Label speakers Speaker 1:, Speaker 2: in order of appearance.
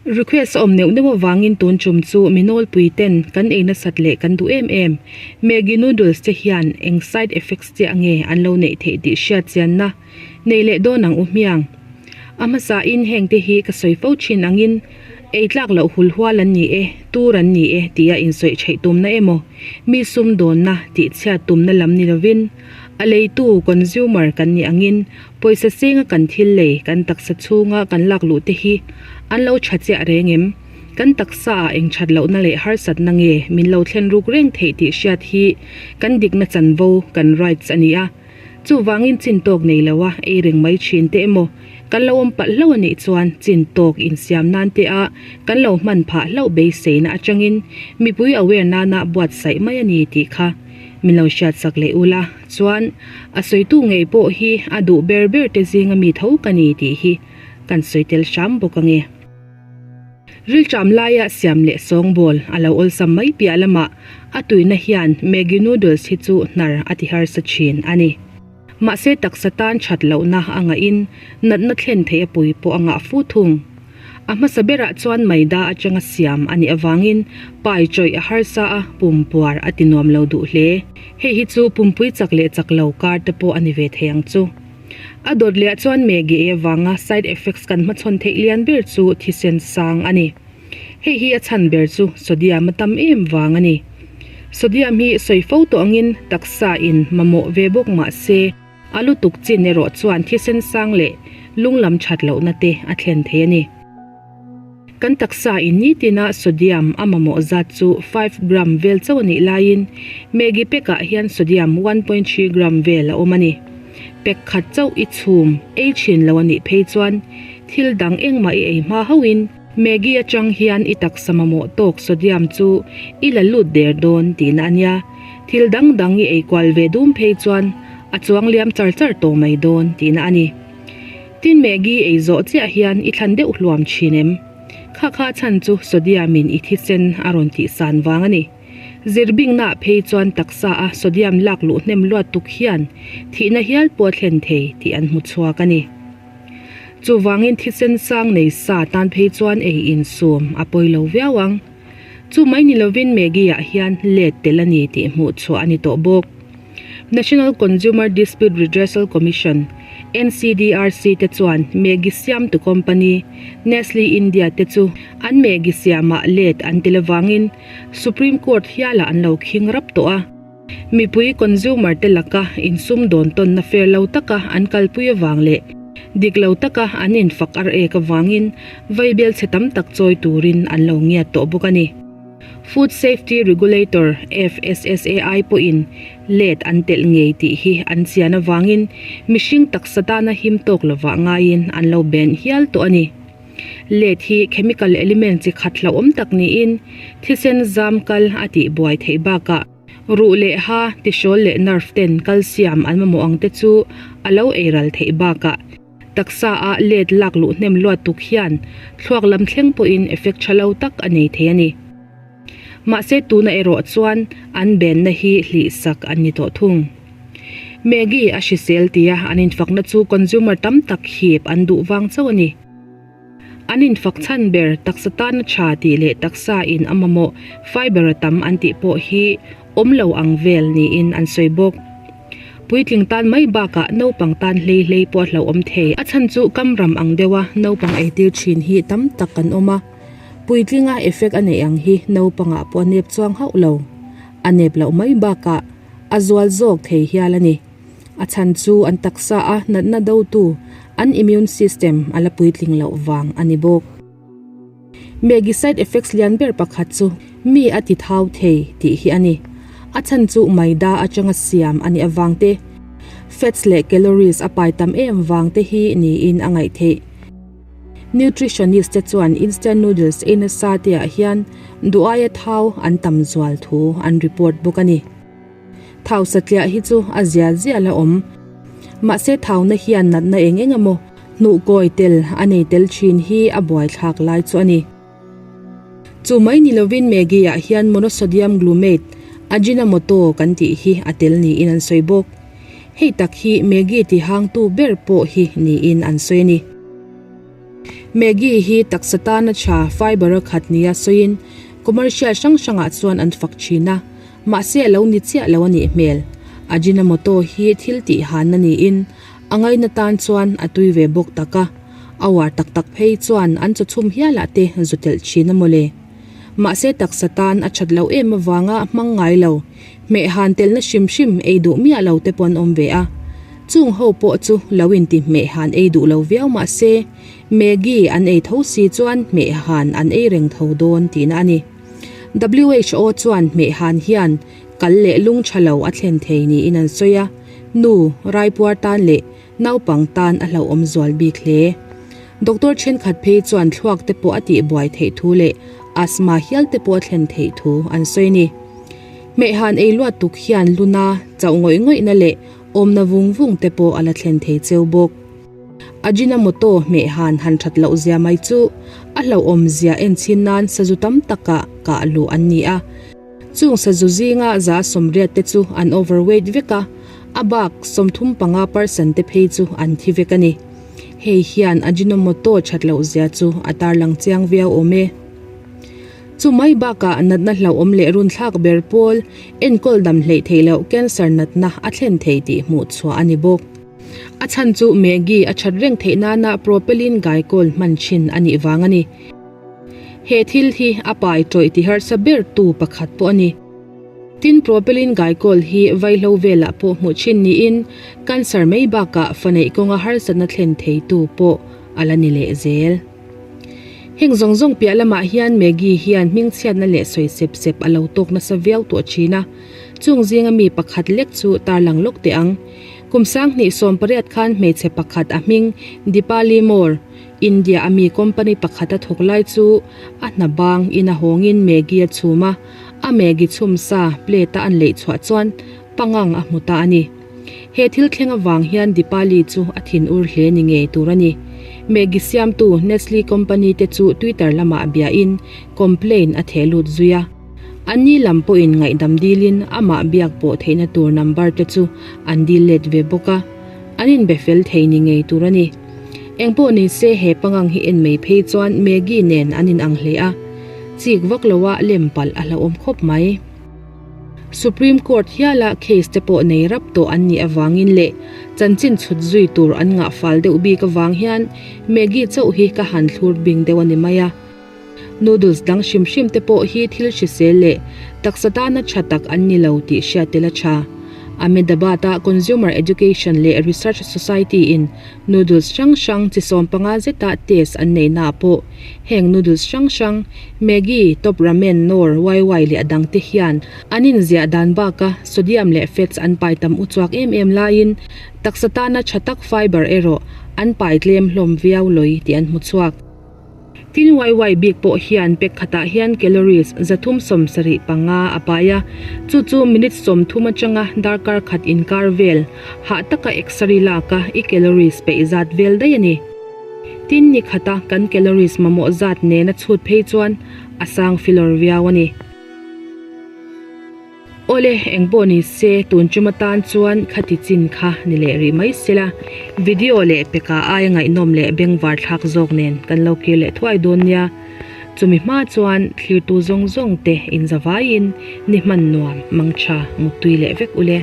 Speaker 1: Request a awm neuh neuh avangin tun tum chu mi nawlpui ten kan ei nasat leh kan duh em em. Maggi noodles te hian eng side effects chiah nge an lo neih theih tih hriat chianna nei leh dawn ang u hmiang. A hmasa in heng te hi ka sawi fo thin angin ei tlak loh hul hual an ni e, tur an ni e tia insawi theih tumna emaw mi sum dawnna tih chhiat tumna lam ni lovin a leitu, consumer, kan nih angin Pawisa senga kan thil lei kan taksa chhunga kan lak luh te hi an lo tha chiah reng em? Kan taksa ah eng that lohna leh harsatna nge min lo thlen ruk reng theih tih hriat hi kan dikna chanvo, kan rights a ni a. Chuvangin chin tawk nei lo a ei reng mai thin te emaw kan lo awm palh hlauh a nih chuan chin tawk insiam nan te a kan lo hman phah hlauh beiseina atangin mipui aware nana buatsaih mai a ni tih kha Min lo hriatsak leh ula, chuan a sawitu ngei pawh hi a duh ber ber te zinga mi tho ka ni tih hi kan sawi tel hram bawk ange. Rilṭam laia siam leh sawngbawl a lo awlsam mai piah lamah a tuina hian Maggi noodles hi chu hnar a ti harsa thin a ni. Mahse taksa tan that lohna a ngahin natna thlen theih a pui pawh a ngah fu thung. A hmasa berah chuan maida atanga siam a nih avangin pai chawih a harsa a, pumpuar a ti nuam lo duh hle. Hei hi chu pumpui chak leh chak lo kar te pawh a ni ve thei ang chu. A dawt lehah chuan Maggi ei avanga side effects kan hmachhawn theih lian ber chu thisen sang a ni. Hei hi a chhan ber chu sodium a tam em vang a ni. Sodium hi sawi fo tawh angin taksa in mamawh ve bawk mah se a lutuk chin erawh chuan thisen sang leh lung lam that lohna te a thlen thei a ni. Kan taksa in nitina sodium a mamawh zat chu 5 gram vel chauh a nih laiin Maggi pack ah hian sodium 1.3 gram vel a awm a ni. Pack khat chauh i chhum ei thin lo a nih phei chuan thil dang engmah i ei hma hauhin Maggi atang hian i taksa mamawh tawk sodium chu i la lut der dawn tihna a nia. Thil dang dang i ei kual ve dum phei chuan a chuang liam char char tawh mai dawn tihna a ni. Tin Maggi ei zawh chiah hian i thlan deuh hluam thin em? Kha kha chhan chu sodium in i thisen a rawn tih san vang a ni. Zirbingnaah phei chuan taksa a sodium lak luh hnem luat tuk hian thihna hial pawh a thlen thei tih an hmu chhuak a ni. Chuvangin thisen sang nei sa tan phei chuan ei insum a pawi lo viau ang. Chu mai ni lovin Maggi ah hian let tel a ni tih hmuh chhuah a ni tawh bawk. National Consumer Dispute Redressal Commission, NCDRC, te chuan Maggi siamtu company Nestle India te chu an Maggi siamah let an tel avangin Supreme Court hialah an lo khing rap tawh a. Mipui consumer te laka insum dawn tawnna fair lo taka an kalpui avang leh dik lo taka an infak ar ek avangin vaibel chhe tam tak chawi turin an lo ngiat tawh bawk a ni. Food Safety Regulator, FSSAI, pawhin let an telh ngei tih hi an chian avangin mihring taksa tana him tawk lovah ngaiin an lo ben hial tawh a ni. Let hi chemical element chi khat hlauhawm tak niin thisen zam kal a tihbuai theih bakah, Ruh leh ha, tihrawl leh nerve ten calcium an mamawh ang te chu a lo ei ral theih bakah taksa ah let lak luh hnem luat tuk hian thluak lam thleng pawhin effect tha lo tak a nei thei a ni. Mahse tuna erawh chuan an benna hi hlih sak an ni tawh thung. Maggi a hrisel tia an infakna chu consumer tam tak hip an duh vang chauh a ni. An infak chhan ber taksa tana tha tih leh taksa in a mamawh fiber a tam an tih pawh hi awm lo ang vel niin an sawi bawk. Puitling tan mai bakah naupang tan hlei hlei pawh a hlauhawm thei. A chhan chu kam ram ang deuha naupang eitir thin hi tam tak kan awm a, puitlinga effect a neih ang hi naupangah pawh a nep chuang hauh lo. A nep loh mai bakah a zual zawk thei hial a ni. A chhan chu an taksa a natna dotu an immune system a la puitling loh vang a ni bawk. Maggi side effects lian ber pakhat chu mi a ti thau thei tih hi a ni. A chhan chu maida atanga siam a nih avang te, fats leh calories a pai tam em vang te hi niin a ngaih theih. Nutritionist te chuan instant noodles ei nasa te ah hian duh aia thau an tam zual thu an report bawk a ni. Thau satliah hi chu a zia zia la awm. Mahse thauna hian natna eng eng emaw hnuh kawi tel a nei tel thin hi a buaithlak lai chu a ni. Chu mai ni lovin Maggi ah hian monosodium glumate, Ajinomoto kan tih hi a tel niin an sawi bawk. Hei tak hi Maggi tihangtu ber pawh hi niin an sawi a ni. Maggi hi taksa tana tha fiber a khat nia sawiin commercial hrang hrangah chuan an fak thin a, mahse a lo ni chiah lo a nih hmel. Ajinomoto hi thil tih hanna niin a ngaina tan chuan a tui ve bawk tak a, a uar tak tak phei chuan an chawchhum hialah te zu telh thin a mawle. Mahse taksa tan a that loh em avanga hmang ngai lo, hmeh han telna hrim hrim ei duh miah lo te pawh an awm ve a. Chung ho pawh chu lo inti hmeh han ei duh lo viau mahse Maggi an ei tho si chuan hmeh han an ei reng tho dawn tihna a ni. WHO chuan hmeh han hian kal leh lung tha lo a thlen thei niin an sawi a, nu, raipuar tan leh Naupang tan a hlauhawm zual bik hle. Doctor thenkhat phei chuan thluak te pawh a tihbuai theih thu leh asthma hial te pawh a thlen theih thu an sawi a ni. Hmehhan ei luat tuk hian luna chauh ngawih ngawihna leh awmna vung vung te pawh a la thlen thei cheu bawk. Ajinomoto hmehhan han that loh zia mai chu a hlauhawm zia enchhin nan sazu tam takah kah luh an ni a. Chung sazu zinga 180 te chu an overweight vek a, a bak 35 percent te phei chu an thi vek a ni. Hei hian Ajinomoto that loh zia chu a tarlang chiang viau awm e. Chu mai bakah natna hlauhawm leh runthlak ber pawl enkawl dam hleih theih loh cancer natna a thlen thei tih hmuh chhuah a ni bawk. A chhan chu Maggi a that reng theih nana propylene glycol hman thin a nih vang a ni. He thil hi a pai tawih ti harsa ber tu pakhat pawh a ni. Tin, propylene glycol hi vaihlo velah pawh hmuh thin niin cancer mai bakah fa neih kawnga harsatna thlen theitu pawh a la ni leh zel. Heng zawng zawng piah lamah hian Maggi hian hmingchhiatna leh sawi sep sep a lo tawk nasa viau tawh thin a, chung zinga mi pakhat lek chu tarlang lawk teh ang. Kum 2018 khan hmeichhe pakhat a hming Deepali More, India a mi company pakhat a thawk lai chu a hna bang in a hawngin Maggi a chhum a, a Maggi chhum sa plate a an leih chhuah chuan pangang a hmu ta a ni. He thil thleng avang hian Deepali chu a thin ur hle ni ngei tur a ni. Maggi siamtu Nestle company te chu Twitter lamah a bia in complain a theh lut zui a. Anni lam pawhin ngaihdam dilin amah biak pawh theihna tur number te chu an dil let ve bawk a, an inbe fel thei ni ngei tur a ni. Engpawh ni se he pangang hi en mai phei chuan Maggie nen an inang hle a, chik vak loa lem palh a hlauhawm khawp mai. Supreme Court hiala case te pawh nei rap tawh an nih avangin leh chanchin chhut zui tur an ngah fal deuh bik avang hian Maggie chauh hi ka han thlur bing deuh a ni mai a. Noodles dang hrim hrim te pawh hi thil hrisel leh taksa tana tha tak an ni lo tih hriat tel a tha. Ahmedabad-a Consumer Education leh Research Society-in noodles hrang hrang chi 15 zeta test an neihnaah pawh heng noodles hrang hrang Maggi, Top Ramen, Knorr, YY leh a dangte hian an inziah dan baka sodium leh fats an pai tam uchuak em em laiin taksa tana tha tak fiber erawh an pai tlem hlawm viau lawi tih an hmu chhuak. Tin YY bik pawh hian pack khatah hian calories 375 a pai a, chu chu minute 30 atanga darkar khat inkar vel hah taka exer-i laka i calories peih zat vel daih a ni. Tin ni khata kan calories mamawh zat nena chhut phei chuan a sang filawr viau a ni. Awle, eng pawh ni se, tun tum atan chuan khati chin kha ni leh rih mai sela, video leh peka aia ngaihnawm leh bengvar thlak zawk nen kan lo kir leh thuai dawn nia. Chumi hma chuan thlirtu zawng zawng te inzavaiin ni hman nuam, mangtha, muttui leh vek ule.